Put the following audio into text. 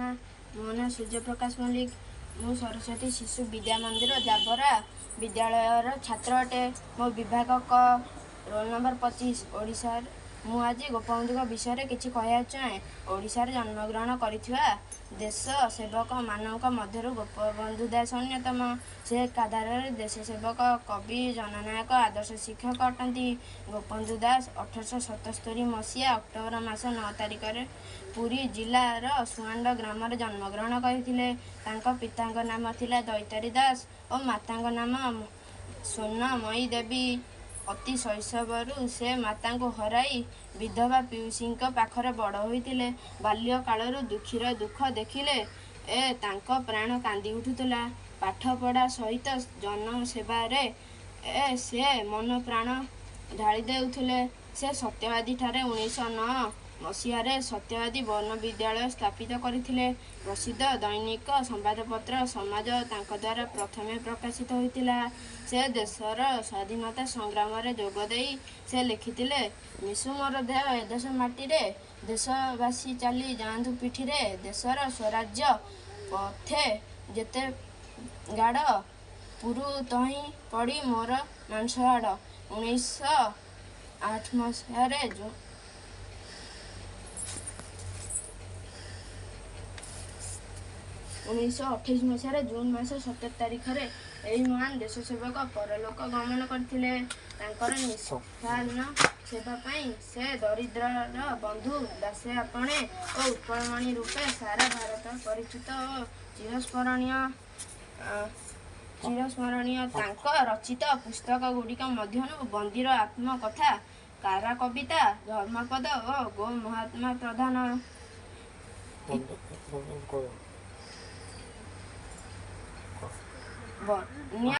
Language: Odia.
ଜୟଶ୍ରୀରାମା। ମୋ ନାଁ ସୂର୍ଯ୍ୟପ୍ରକାଶ ମଲ୍ଲିକ। ମୁଁ ସରସ୍ୱତୀ ଶିଶୁ ବିଦ୍ୟା ମନ୍ଦିର ଜାବରା ବିଦ୍ୟାଳୟର ଛାତ୍ର ଅଟେ। ମୋ ବିଭାଗ କ, ରୋଲ୍ ନମ୍ବର 25। ଓଡ଼ିଶାର ମୁଁ ଆଜି ଗୋପବନ୍ଧୁଙ୍କ ବିଷୟରେ କିଛି କହିବାକୁ ଚାହେଁ। ଓଡ଼ିଶାରେ ଜନ୍ମଗ୍ରହଣ କରିଥିବା ଦେଶ ସେବକମାନଙ୍କ ମଧ୍ୟରୁ ଗୋପବନ୍ଧୁ ଦାସ ଅନ୍ୟତମ। ସେ ଏକାଧାରରେ ଦେଶ ସେବକ, କବି, ଜନନାୟକ, ଆଦର୍ଶ ଶିକ୍ଷକ ଅଟନ୍ତି। ଗୋପବନ୍ଧୁ ଦାସ 1877 ମସିହା ଅକ୍ଟୋବର ମାସ 9 ତାରିଖରେ ପୁରୀ ଜିଲ୍ଲାର ସୁଆଣ୍ଡ ଗ୍ରାମରେ ଜନ୍ମଗ୍ରହଣ କରିଥିଲେ। ତାଙ୍କ ପିତାଙ୍କ ନାମ ଥିଲା ଦୈତାରୀ ଦାସ ଓ ମାତାଙ୍କ ନାମ ସ୍ୱର୍ଣ୍ଣମୟୀ ଦେବୀ। ଅତି ଶୈଶବରୁ ସେ ମାତାଙ୍କୁ ହରାଇ ବିଧବା ପିଉସୀଙ୍କ ପାଖରେ ବଡ଼ ହୋଇଥିଲେ। ବାଲ୍ୟକାଳରୁ ଦୁଃଖୀର ଦୁଃଖ ଦେଖିଲେ ତାଙ୍କ ପ୍ରାଣ କାନ୍ଦି ଉଠୁଥିଲା। ପାଠପଢ଼ା ସହିତ ଜନସେବାରେ ସେ ମନ ପ୍ରାଣ ଢାଳି ଦେଉଥିଲେ। ସେ ସତ୍ୟବାଦୀଠାରେ 1909 ମସିହାରେ ସତ୍ୟବାଦୀ ବନ ବିଦ୍ୟାଳୟ ସ୍ଥାପିତ କରିଥିଲେ। ପ୍ରସିଦ୍ଧ ଦୈନିକ ସମ୍ବାଦପତ୍ର ସମାଜ ତାଙ୍କ ଦ୍ୱାରା ପ୍ରଥମେ ପ୍ରକାଶିତ ହୋଇଥିଲା। ସେ ଦେଶର ସ୍ୱାଧୀନତା ସଂଗ୍ରାମରେ ଯୋଗ ଦେଇ ସେ ଲେଖିଥିଲେ, ମିଶୁ ମୋର ଦେହ ଏ ଦେଶ ମାଟିରେ, ଦେଶବାସୀ ଚାଲି ଯାଆନ୍ତୁ ପିଠିରେ, ଦେଶର ସ୍ୱରାଜ୍ୟ ପଥେ ଯେତେ ଗାଡ଼, ପୁରୁ ତହିଁ ପଡ଼ି ମୋର ମାଂସ ହାଡ଼। 1908 ମସିହାରେ 1928 ମସିହାରେ ଜୁନ୍ ମାସ 17 ତାରିଖରେ ଏହି ମହାନ ଦେଶ ସେବକ ପରଲୋକ ଗମନ କରିଥିଲେ। ତାଙ୍କର ନିସ୍ୱାର୍ଥ ସେବା ପାଇଁ ସେ ଦରିଦ୍ରର ବନ୍ଧୁ, ଦାସେ ଆପଣେ ଓ ଉତ୍କଳମଣି ରୂପେ ସାରା ଭାରତ ପରିଚିତ ଓ ଚିରସ୍ମରଣୀୟ। ତାଙ୍କ ରଚିତ ପୁସ୍ତକ ଗୁଡ଼ିକ ମଧ୍ୟରୁ ବନ୍ଦୀର ଆତ୍ମକଥା, କାରା କବିତା, ଧର୍ମପଦ ଓ ଗୋ ମହାତ୍ମା ପ୍ରଧାନ। ବନ୍ୟା